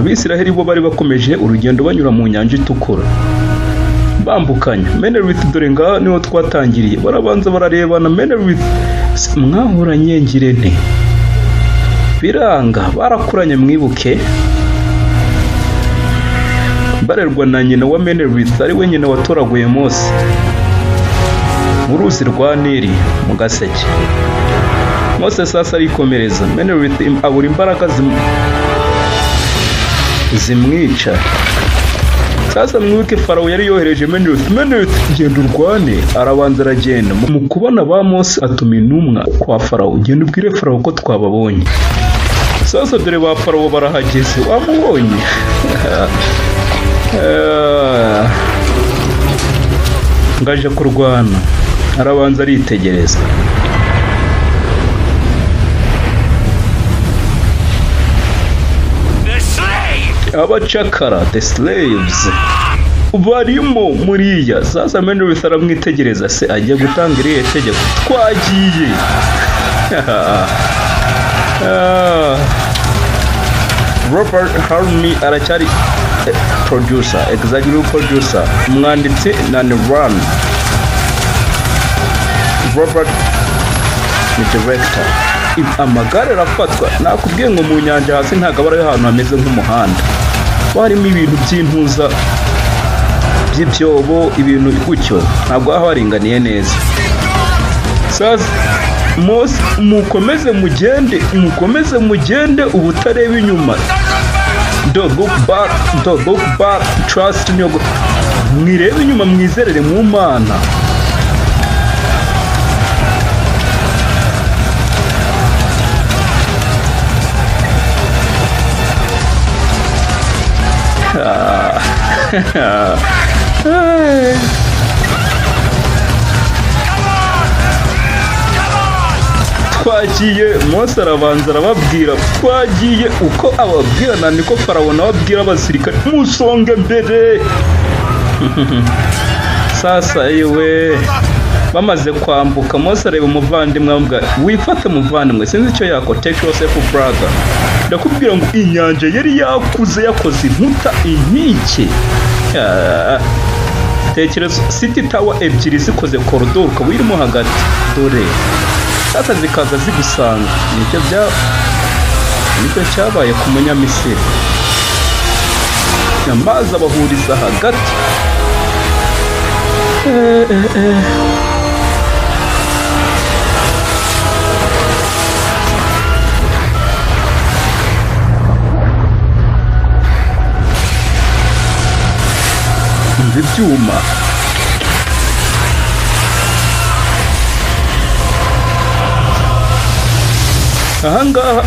Abisiraheli bo bari bakomeje urugendo banyura mu Nyanja Itukura bambukanya. Menerith, dore ngaha niho twatangiriye. Barabanza bararebana. Menerith, mwahoranye ngirente biranga, barakuranye. Mwibuke barerwa na nyina wa Menerith, ari we nyina watoraguye Mose mu ruzi rwa Nili mu gaseke. Mose sasa arikomereza. Menerith abura imbaraga zimwica. Sasa mwibuke Farawo yari yohereje Menerith: "Menerith, genda urwane." Arabanza aragenda. Mu kubona ba Mose, atuma intumwa kwa Farawo: "Genda ubwire Farawo ko twababonye." Sasa dore ba Farawo barahageze. Wamubonye? Ngaje kurwana, arabanza aritegereza. The slave! Abacakara, the slaves, barimo muriya. Sasa Menerith aramwitegereza. Se agiye gutanga irihe tegeko? Twagiye. Ah. Robert Halmi aracyari producer, executive producer, umwanditsi na Ran Robert ni director. Amagare arafatwa. Nakubwiye ngo mu nyanja hasi ntabwo aba ari ahantu hameze nk'umuhanda, haba harimo ibintu by'intuza, by'ibyobo, ibintu gutyo, ntabwo haba haringaniye neza. Sasa Mose: "Mukomeze mugende, mukomeze mugende ubutareba inyuma. Don't look back, don't look back, trust in your God." Mwirebe inyuma, mwizerere mu Mana. Ah. Twagiye. Mose arabanza arababwira: "Twagiye." Uko ababwira na niko Farawo nawe abwira abasirikare: "Musonge mbere." Sasa yewe, bamaze kwambuka, Mose areba umuvandimwe, amubwira: "Wifate muvandimwe." Sinzi icyo yakora. "Take yourself, brother." Ndakubwira ngo inyanja yari yakuze, yakoze inkuta, inkike. Ah. Tekereza city tower ebyiri zikoze koridoro, ukaba uyirimo hagati. Dore sasa zikaza zigusanga. Nicyo cyabaye ku Munyamisiri. Amazi abahuriza hagati. Eh, eh, eh. Umva ibyuma. Ahangaha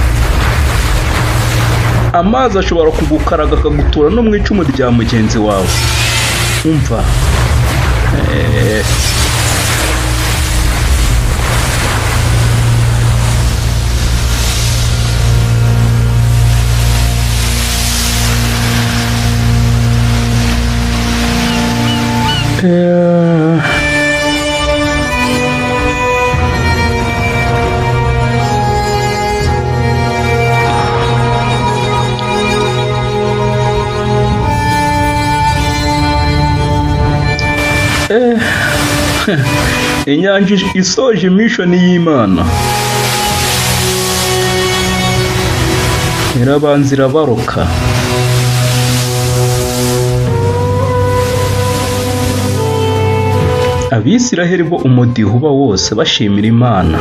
amazi ashobora kugukaraga akagutura no mu icumu rya mugenzi wawe. Umva. Inyanja isoje mission y'Imana, irabanza irabaroka. Abisiraheli bo umudiho uba wose, bashimira Imana.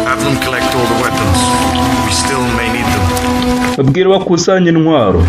Have them collect all the weapons. We still may need them. Babwira bakusanya intwaro.